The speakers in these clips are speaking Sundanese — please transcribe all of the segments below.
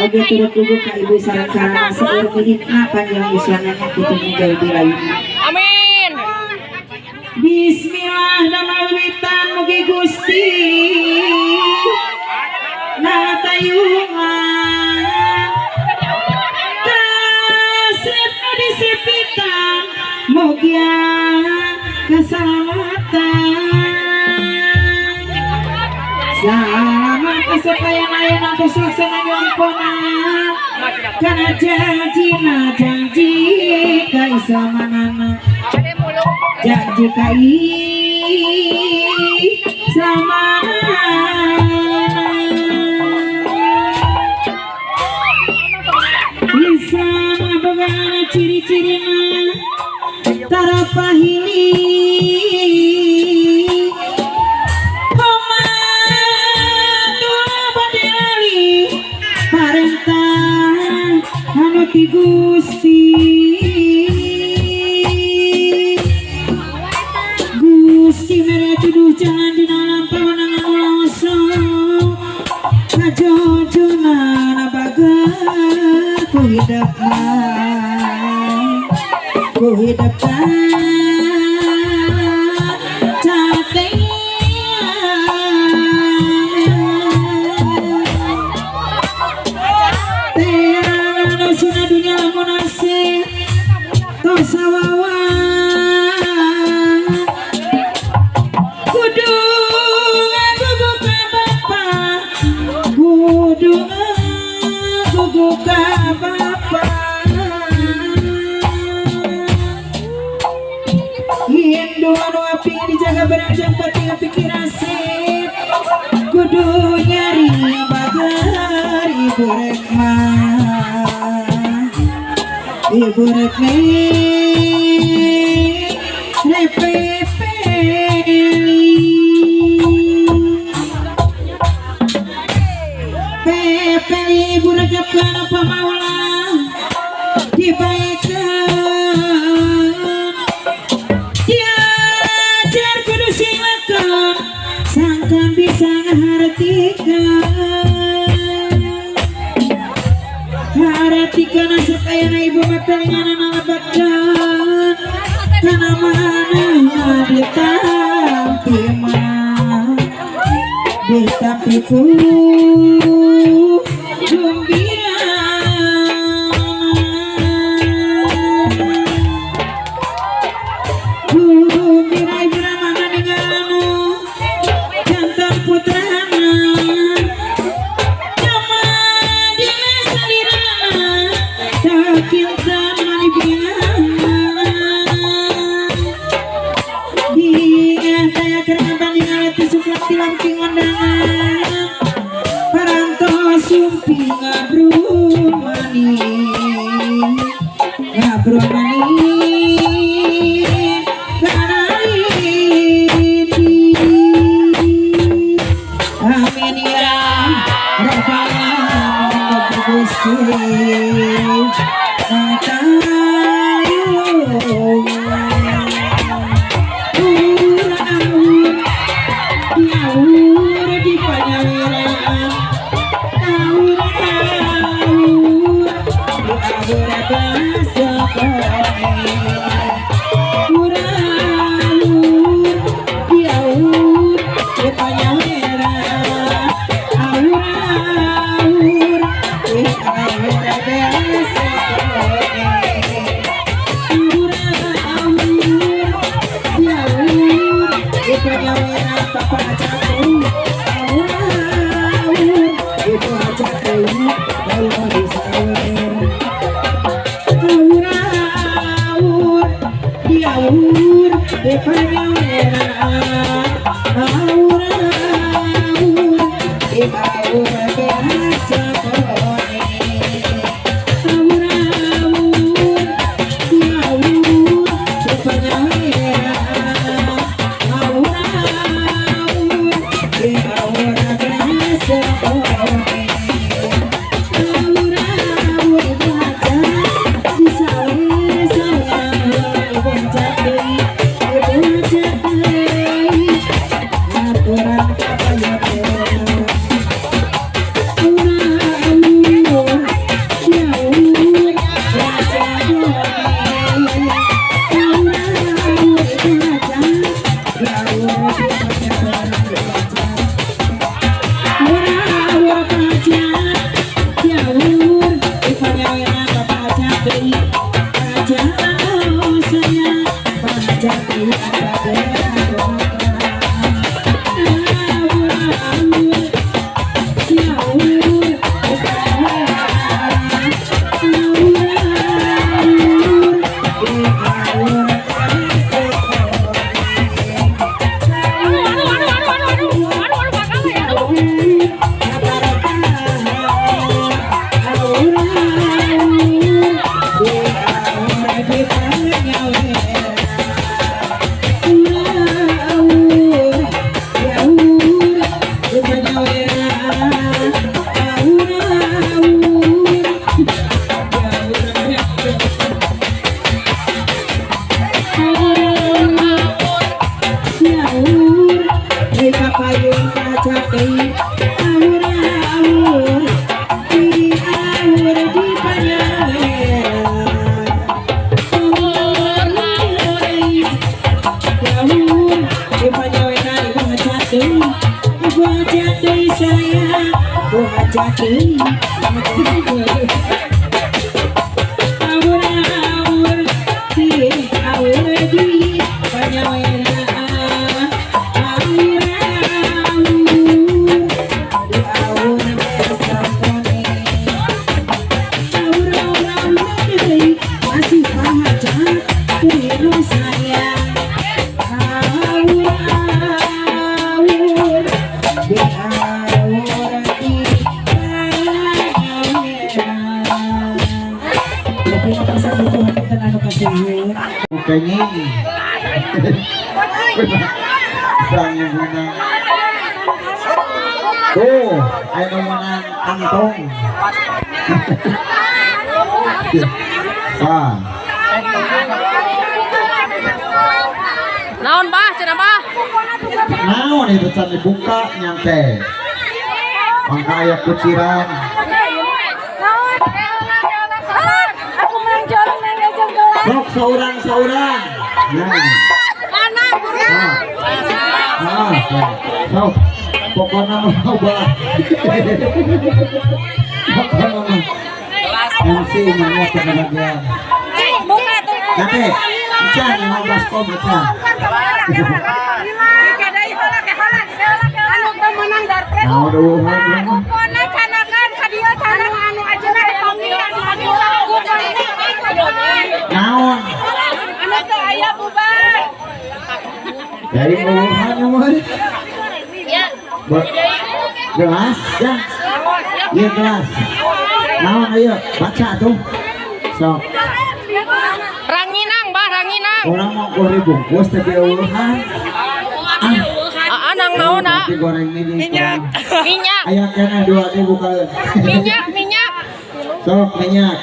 Oge turut gugu ka ibu sareng karana seueur mihikna panjang yuswana kitu jauh di layuna. Amin. Bismillah damel wiwitan mugi Gusti natayungan kasep nu disepitan mugia keselamatan salamat supaya ayeuna tos laksana nyomponan kana janjina janji kaislamanana janji kaislamanana. Islam bagaimana ciri-cirina tara pahili parentah anu ti Gusti Gusti mere tuduh jalan dina lampahan anu langsung kajojona bager ku hidupna ku hidupna kudu ngagugu ka bapa kudu ngagugu ka bapa Hindu anu api dijaga beranjang penting pikiran sip kudu nyari bager ibu rekma ibu rekme repepeli pepeli ibu regep kana pamaula dibaekeun diajar kudu silakan sangkan bisa ngahartikeun hartikeun asup ayana ibu mah telinganana lebatkeun kana mana ditampi mah ditampi ku gumbira gumbira ibu ramana ninggalanu jantan putrana cuma dina salirana sakintan malibinana Dia daya kerana banding ti suklak tilam kondangan parantos sumpi ngabru mani karalindi. Amin ya rabbal alamin Gusti Kenging. Kurang menang. Tuh, ayo menang kantong. Ah. Naon bah, cenah bah? Naon itu can dibuka nyante. Mangka aya kuciran. Aku menang jorong nanya gelas. Sok seorang-seorang. Nah. Mana? Nah, sok. Pokoknya mah bah. Pokoknya mah. MC mana kebahagiaan. Buka tuh. Nanti, Ican, 15 kom, Ican. Nah, udah. Naon? Dari ngomongnya mah. Gelas ya. Iya gelas. Naon ayo baca tuh. Sok. Ranginang bah, ranginang. Orang mau goreng bungkus tapi eueuhan. Ah, nang naon ah? Goreng ini minyak. Minyak. Aya keneh 2000 kali. Minyak, minyak. Sok minyak.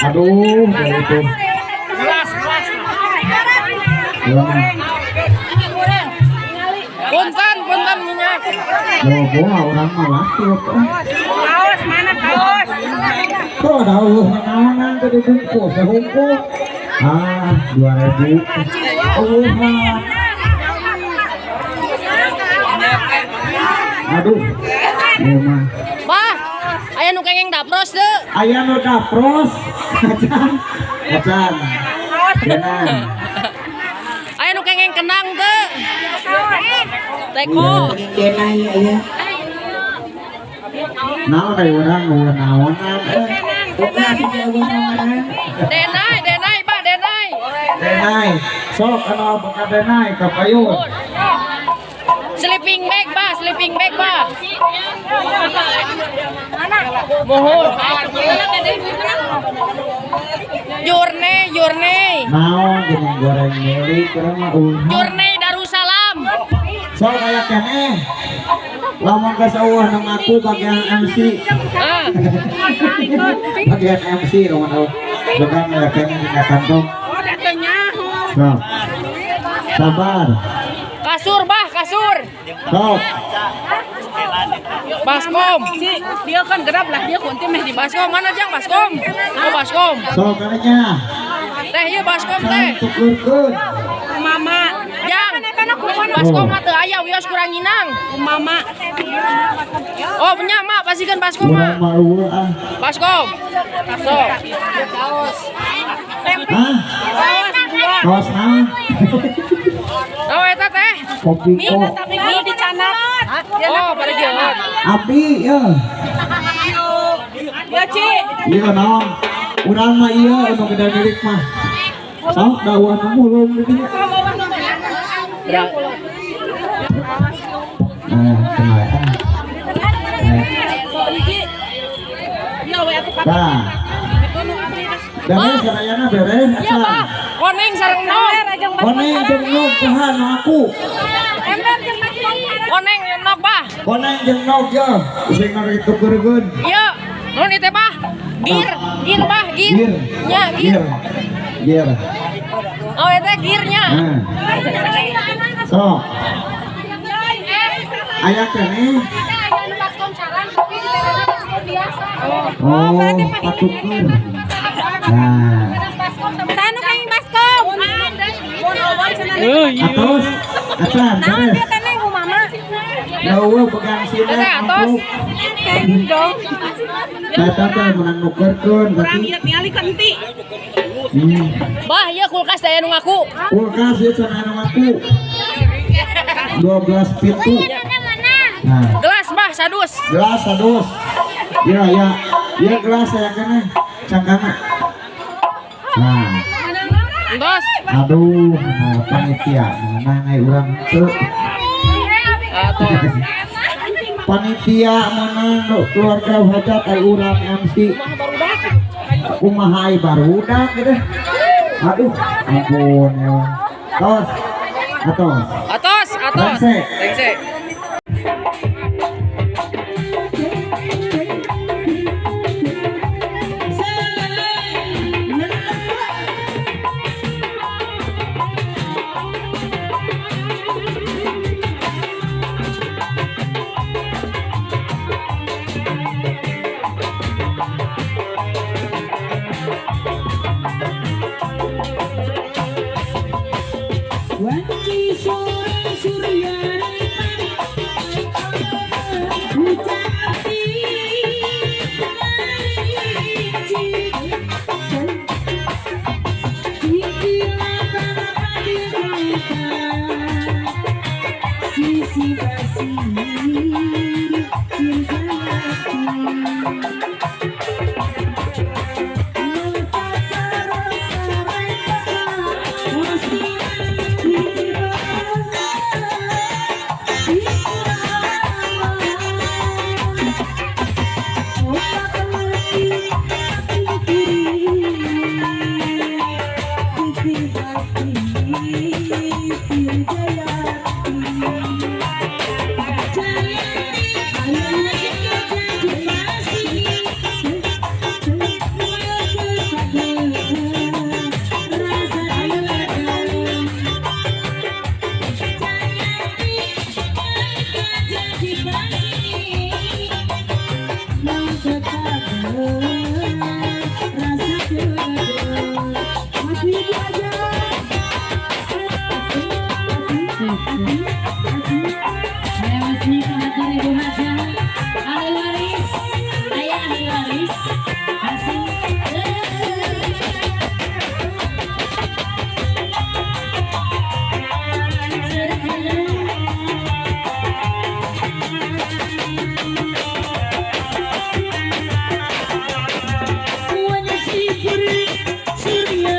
Aduh, itu. Gelas, gelas. Punten, punten minyak. Bobo orang mah laku. Kaos mana kaos? Kok ada naonan teh dibungkus, bungkus. Ah, 2000. Eueuhan. Aduh. Ieu mah. Bah, aya nu kengeng dapros teu? Aya nu dapros. Acan. Acan. Kenang. Aya nu kengeng kenang teu? Teko. Denai aya. Naon aya urang naonan. Buka di jauh naonan. Denai, denai, Pak, denai. Denai. Sok anu buka denai ka payun. Sleeping bag, Pak, sleeping bag, Pak. Mohon. Jurne, jurne. Naon geuning goreng milik urang mah eueuh. Jurne Darussalam. Sok aya keneh. Lamun geus eueuh nu ngaku bagian MC. Ah. Bagian MC lamun eueuh. Bukan aya keneh dina kantong. Sok. Sabar. Kasur, bah, kasur. Sok. Baskom. Dia kan gerap lah, dia kunti meh di Baskom mana jang baskom? Oh, baskom. Sok kalinya. Teh, ieu baskom teh. Tukurkeun. Mama. Baskom mah teu aya wios kurang nginang. Mama. Oh, nya mak pasikeun baskom Urang mah. mah eueuh ah. Baskom. Sok. Hah? Kaos naon? Oh, eta teh. Kopi kok. Mie dicanak. Oh, paregeut. Api ya. Ya, Ci. Iya naon? Urang mah iya anu gede milik mah. Sok da eueuh nu mulung di dinya. Nah, kenal ya. Ya, we atuh. Nah. Beres sadayana beres Iya, acan. Bah. Koneng sareng nog. Koneng jeung nog saha nu aku? Ember jeung baskom. Koneng jeung nog, Bah. Koneng jeung nog ya. Sing ngatukeurkeun. Iya. Naon ieu teh, Bah? Gir, gir, Bah, gir. Gir. Nya, gir. Gir. Oh, eta girnya. Nah. Sok. Aya keneh. Oh, patukeun. Nah. Sanu kenging baskom. Atos, acan, Naon beres. dia teh neng mama? Ya eueuh pegang sini. Teh, atos. Kenging dong. Eta teh menang nukerkeun berarti. Ningali kenti. Bah, ieu kulkas teh anu ngaku. Kulkas ieu cenah anu ngaku. 12 pintu. Nah, Gelas, Bah, sadus. gelas sadus. Ya, ya. Ya gelas saya kena cangkana. Nah, Entos. aduh, nah, panitia menang ai urang teu. Atos. Panitia menang keluarga hajat ai urang MC. Kumaha ai barudak gitu. Aduh, ampun ya. Tos. Atos. Atos, atos. Rengse. Rengse. Wanci sore surya ucapi sisi basir cinta. Masih ibu aja. Saya masih kahatur Ibu Haja. Ahli waris, ayah ahli waris. Asing. Surya.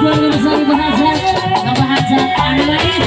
Keluarga besar Ibu Hajat, Bapak Hajat, ahli waris.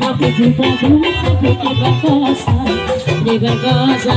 Aku cinta, aku diperkosa, diperkosa.